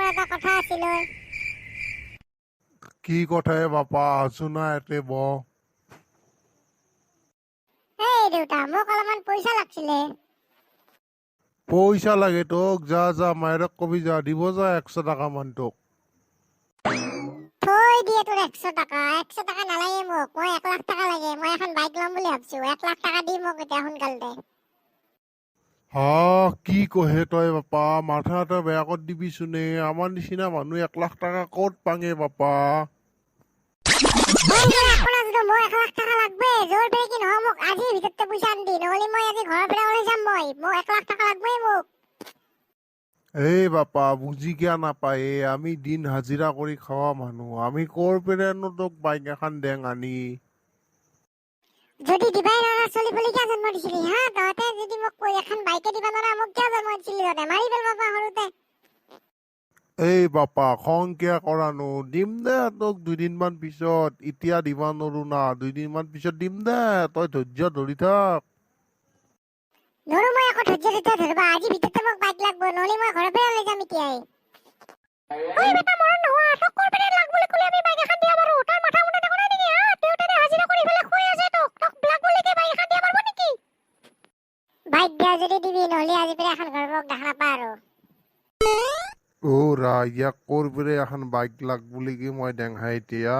মোৰ এটা কথা আছিল ঐ। কি কথাই বাপা? আছো না এতে, বহ। এই দেউতা, মোক অলপমান পইচা লাগছিলে। পইচা লাগে তোক? যা যা, মায়েৰক কবি যা, দিব যা 100 টকা মান তোক। থৈ দিয়ে তোৰ 100 টকা। 100 টকা নালাগে মোক, মই 1 লাখ টকা লাগে। মই এখন বাইক ল'ম বুলি ভাবছো। 1 লাখ টকা দি মোক এতিয়া সোনকালতে। হা, কি কহে তই বাপা? মাথা এটা বেয়া কৰি দিবিচোন এ। আমাৰ নিচিনা মানুহ 1 লাখ টকা ক'ত পাঙে বাপা? মই একো নাজানো, মোক 1 লাখ টকা লাগবে। জোৰ পেৰে কি নহয়, মোক আজিৰ ভিতৰতে পইচা আনি দি, নহ'লে মই আজি ঘৰৰ পৰা ওলাই যাম। মই মোক 1 লাখ টকা লাগবই মোক। এই বাপা, বুজি কিয় নাপায় এ? আমি দিন হাজিৰা কৰি খোৱা মানুহ, আমি ক'ৰ পেৰেনো তোক বাইক এখন দেং আনি? যদি দিবাই নোৱাৰা, চলি বুলি কিয় জন্ম দিছিলি হা? তহঁতে যদি মোক কৈ এখন বাইকে দিবা নোৱাৰা, মোক কিয় জন্ম দিছিলি তহঁতে? মাৰি পেলাব সৰুতে। এই বাপা, খং কিয় কৰানো? দিম দে তোক দুদিনমান পিছত। এতিয়া দিবা নোৱাৰো না, দুদিনমান পিছত দিম দে, তই ধৈৰ্য ধৰি থাক। নৰো মই আকৌ ধৈৰ্য ধৈৰ্য ধৰবা। আজি ভিতৰতে মোক বাইক লাগব, নহ'লে মই ঘৰৰ পৰা ওলাই যাম এতিয়াই। ঐ বেটা মৰণ নোহোৱা, তোক ক'ৰ পৰা লাগ বুলি ক'লে আমি বাইক এখন দিয়া পাৰো? তোৰ মাথা মুঠা দেখো নাই নেকি হা? দেউতাৰে হাজিৰা কৰি পেলাই খুৱাই আছে তোক। তোক লাগ বুলি কি বাইক এখন দিয়া পাৰব নেকি? বাইক দিয়া যদি দিবি, নহ'লে আজি পৰা এখন ঘৰ মোক দেখা নাপা আৰু। অ' ৰা, ইয়াক ক'ৰ পেৰে এখন বাইক লাগ বুলি কি মই দেংহাই এতিয়া?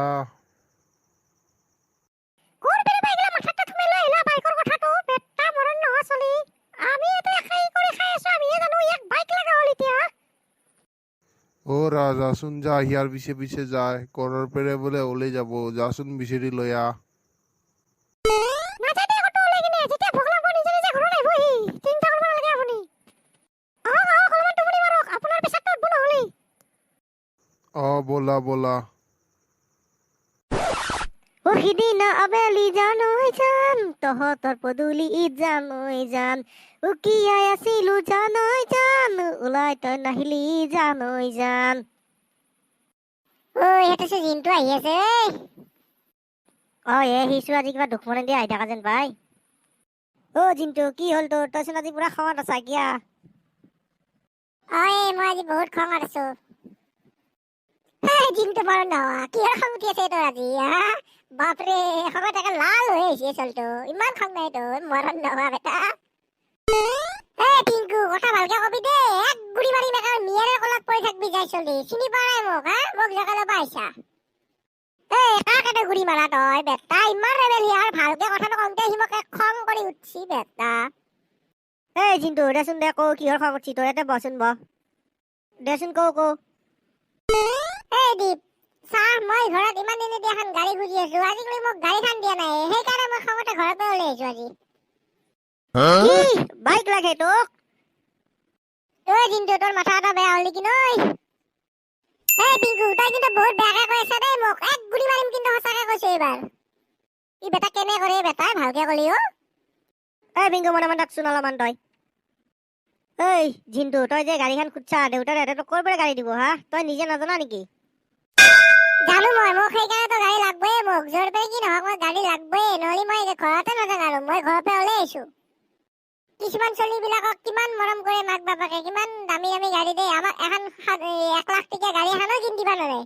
ক'ৰ পৰা বাইক লা মাথাত থুমে লৈ আহিলা বাইকৰ কথাটো, বেটা মৰণ নোহোৱা চলি। আমি এতিয়া খাই কৰি খাই আছো, আমিহে জানো, ইয়াক বাইক লগা হ'ল এতিয়া। অ' ৰা, যাচোন যা, ইয়াৰ পিছে পিছে যায়, ঘৰৰ পেৰে বোলে ওলাই যাব। যাচোন, বিচাৰি লৈ আহ। নাযায় দে ক'তো ওলাই কিনে। যেতিয়া ভোক লাগব, নিজে নিজে ঘৰত আহিব সি। চিন্তা কৰিব নালাগে আপুনি। আহক আহক, অলপমান টোপনি মাৰক, আপোনাৰ পেছাৰটো উঠব নহ'লে। অ, ব'লা ব'লা। ও সিদিনা আবেলি জানৈ জান, তহঁতৰ পদূলিত জানৈ জান, উকিয়াই আছিলো জানৈ জান, ওলাই তই নাহিলি জানৈ জান। ঐ, সেইটো চোন জিনটো আহি আছে ঐ। অ এ, সিচোন আজি কিবা দুখ মনে দি আহি থকা যেন পাই। অ জিন্তু, কি হ'ল তোৰ? তইচোন আজি পুৰা খঙত আছা, কিয়া? ঐ, মই আজি বহুত খঙত আছো। জিনটো মৰণ নোহোৱা, কিহৰ খং উঠি আছে তোৰ আজি হা? বাপৰে, খঙত একে লাল হৈ আহিছে চলটো। ইমান খং নাই তোৰ, মৰণ নোহোৱা বেটা। এ টিংকু, কথা ভালকে কবি দেই। এক গুৰি মাৰিম, একে মিয়াৰে কলাত পৰি থাকবি যাই। চলি চিনি পোৱা নাই মোক হা? মোক জেগা ল'ব আহিছা? এই কাক এটা গুৰি মাৰা তই বেটা? ইমান ৰেবেল ইয়াৰ। ভালকে কথাটো কওঁতে সি মোক খং কৰি উঠছি বেটা। এই জিন্তু, দেচোন দে কৌ, কিহৰ খং উঠছি তোৰ? ইয়াতে বহচোন, বহ দেচোন, কৌ কৌ। এই দীপ, চাহ, মই ঘৰত ইমান দিনে দি এখন গাড়ী খুজি আছো, আজিকালি মোক গাড়ীখন দিয়া নাই। সেইকাৰণে মই খঙতে ঘৰৰ পৰা ওলাই আহিছো আজি। কি, বাইক লাগে তোক? ঐ জিন্তু, তোৰ মাথা এটা বেয়া হ'ল নেকি নৈ? এই পিংকু, তই কিন্তু বহুত বেয়াকে কৈ আছা দেই। মোক এক গুৰি মাৰিম কিন্তু, সঁচাকে কৈছো এইবাৰ। ই বেটা কেনে কৰে বেটাই, ভালকে কলি অ। এই পিংকু, মনে মনে থাকচোন অলপমান তই। এই জিন্তু, তই যে গাড়ীখন খুজছা, দেউতাৰে তোক ক'ৰ পৰা গাড়ী দিব হা? তই নিজে নাজানা নেকি? জানো মই, মোক সেইকাৰণেতো গাড়ী লাগবই। মোক য'ৰ পৰা কি নহওক, মই গাড়ী লাগবই, নহ'লে মই ঘৰতে নাযাওঁ আৰু। মই ঘৰৰ পৰা ওলাই আহিছো। কিছুমান চলিবিলাকক কিমান মৰম কৰে মাক বাপাকে, কিমান দামী দামী গাড়ী দিয়ে। আমাক এখন 1 লাখ টকীয়া গাড়ী এখনো কিনি দিবা নোৱাৰে।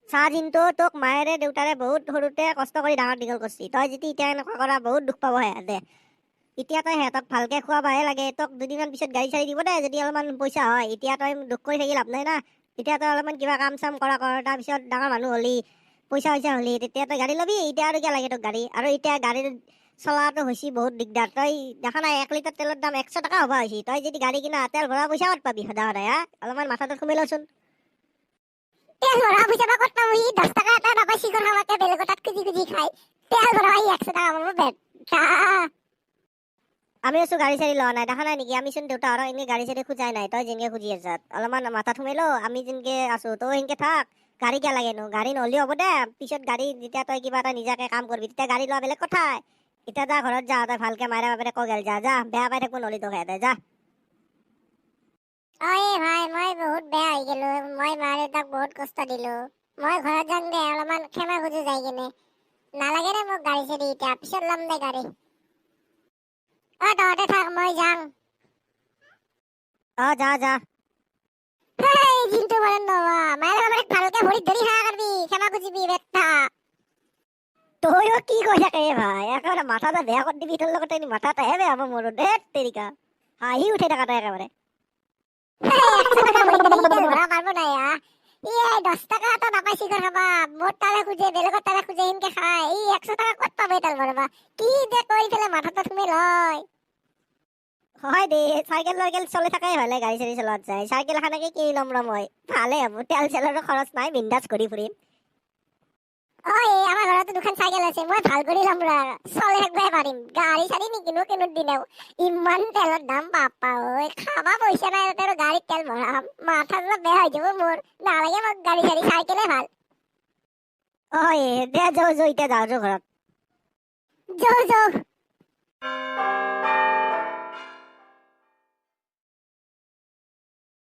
চা জিন্তু, তোক মায়েৰে দেউতাৰে বহুত সৰুতে কষ্ট কৰি ডাঙৰ দীঘল কৰছি। তই যদি এতিয়া এনেকুৱা কৰা, বহুত দুখ পাব সিহঁতে। এতিয়া তই সিহঁতক ভালকে খুৱাবাহে লাগে। তোক দুদিনমান পিছত গাড়ী চাড়ী দিব দে, যদি অলপমান পইচা হয়। এতিয়া তই দুখ কৰি থাকি লাভ নাই না। এতিয়া তই অলপমান কিবা কাম চাম কৰা কৰ, তাৰপিছত ডাঙৰ মানুহ হ'লি, পইচা চইচা হ'লি, তেতিয়া তই গাড়ী ল'বি। এতিয়া আৰু কিয় লাগে তোক গাড়ী? আৰু এতিয়া গাড়ী চলাটো হৈছে বহুত দিগদাৰ। তই দেখা নাই, 1 লিটাৰ তেলৰ দাম 100 টকা হ'ব হৈছে। তই যদি গাড়ী কিনা, তেল ভৰা পইচা ক'ত পাবি সদায় সদায় হা? অলপমান মাথাটোত সোমাই লচোন। তেল ভৰা পইচা বা ক'ত পাম? সি 10 টকা এটা নাপায় চিখৰ খাৱাকে, বেলেগৰ তাত খুজি খুজি খায়। তেল ভৰা সি 100 টকা পাব বেটা? আমি আছো গাড়ী চাড়ী লোৱা নাই, দেখা নাই নেকি? আমি চোন দেউতাহঁতক এনেকে গাড়ী চাড়ী খোজাই নাই, তই যেনেকে খুজি আছা। অলপমান মাথাত সোমাই ল। আমি যেনেকে আছো, তই সেনকে থাক। গাড়ী কিয় লাগেনো? গাড়ী নহ'লেও হ'ব দে। পিছত গাড়ী যেতিয়া তই কিবা এটা নিজাকে কাম কৰিবি, তেতিয়া গাড়ী লোৱা বেলেগ কথা। এতিয়া যা, ঘৰত যা তই, ভালকে মাৰে বাপেৰে ক গেল। যা যা, বেয়া পাই থাকিব নহ'লে তোক সিহঁতে, যা। অ এই ভাই, মই বহুত বেয়া হৈ গেলো। মই মা দেউতাক বহুত কষ্ট দিলো। মই ঘৰত যাম দে, অলপমান ক্ষমা খুজো যাই কিনে। নালাগে দে মোক গাড়ী চাড়ী এতিয়া, পিছত ল'ম দে গাড়ী। অ তহঁতে থাক, মই যাম। অ যা যা। হেই। মৰণ নোহোৱা। মায়েৰে বাপেৰেক ভালকে ভৰিত ধৰি সেৱা কৰবি, ক্ষমা খুজিবি বেটা। তইও কি কৈ থাকে এ ভাই, একেবাৰে মাথা এটা বেয়া কৰি দিবি। তোৰ লগতে এনে মাথা এটাহে বেয়া হ'ব মোৰ। ধেত তেৰিকা, হাঁহি উঠে থাকা তই একেবাৰে। 100 টকা ভৰিত ধৰি তেল ভৰাব পাৰব নাই আ। ই 10 টকা এটা নাপাই চিখৰ খাবা, মোৰ তাৰে খোজে, বেলেগৰ তাৰে খোজে, সেনকে খায়। ই 100 টকা ক'ত পাব তেল ভৰাবা? কি যে কৰি পেলাই মাথাটো সোমে লয়। হয় দে, চাইকেল চাইকেল চলি থাকাই ভালে গাড়ী চাড়ী চলোৱাত যায়। চাইকেল এখনকে কিনি ল'ম ৰ মই, ভালে হ'ব, তেল চেলৰো খৰচ নাই, বিন্দাছ ঘূৰি ফুৰিম। অ, এই আমাৰ ঘৰতো দুখন চাইকেল আছে, মই ভাল কৰি ল'ম ৰ, চলাই থাকিবহে পাৰিম। গাড়ী চাড়ী নিকিনো কিনো দিনেও। ইমান তেলৰ দাম, বাপ্পা ঐ, খাবা পইচা নাই তাতে আৰু গাড়ীত তেল ভৰাম। মাথা চাথা বেয়া হৈ যাব মোৰ। নালাগে মোক গাড়ী চাড়ী, চাইকেলে ভাল। অ দে, যাওঁ যাওঁ, এতিয়া যাওঁ যাওঁ ঘৰত। যাওঁ যাওঁ।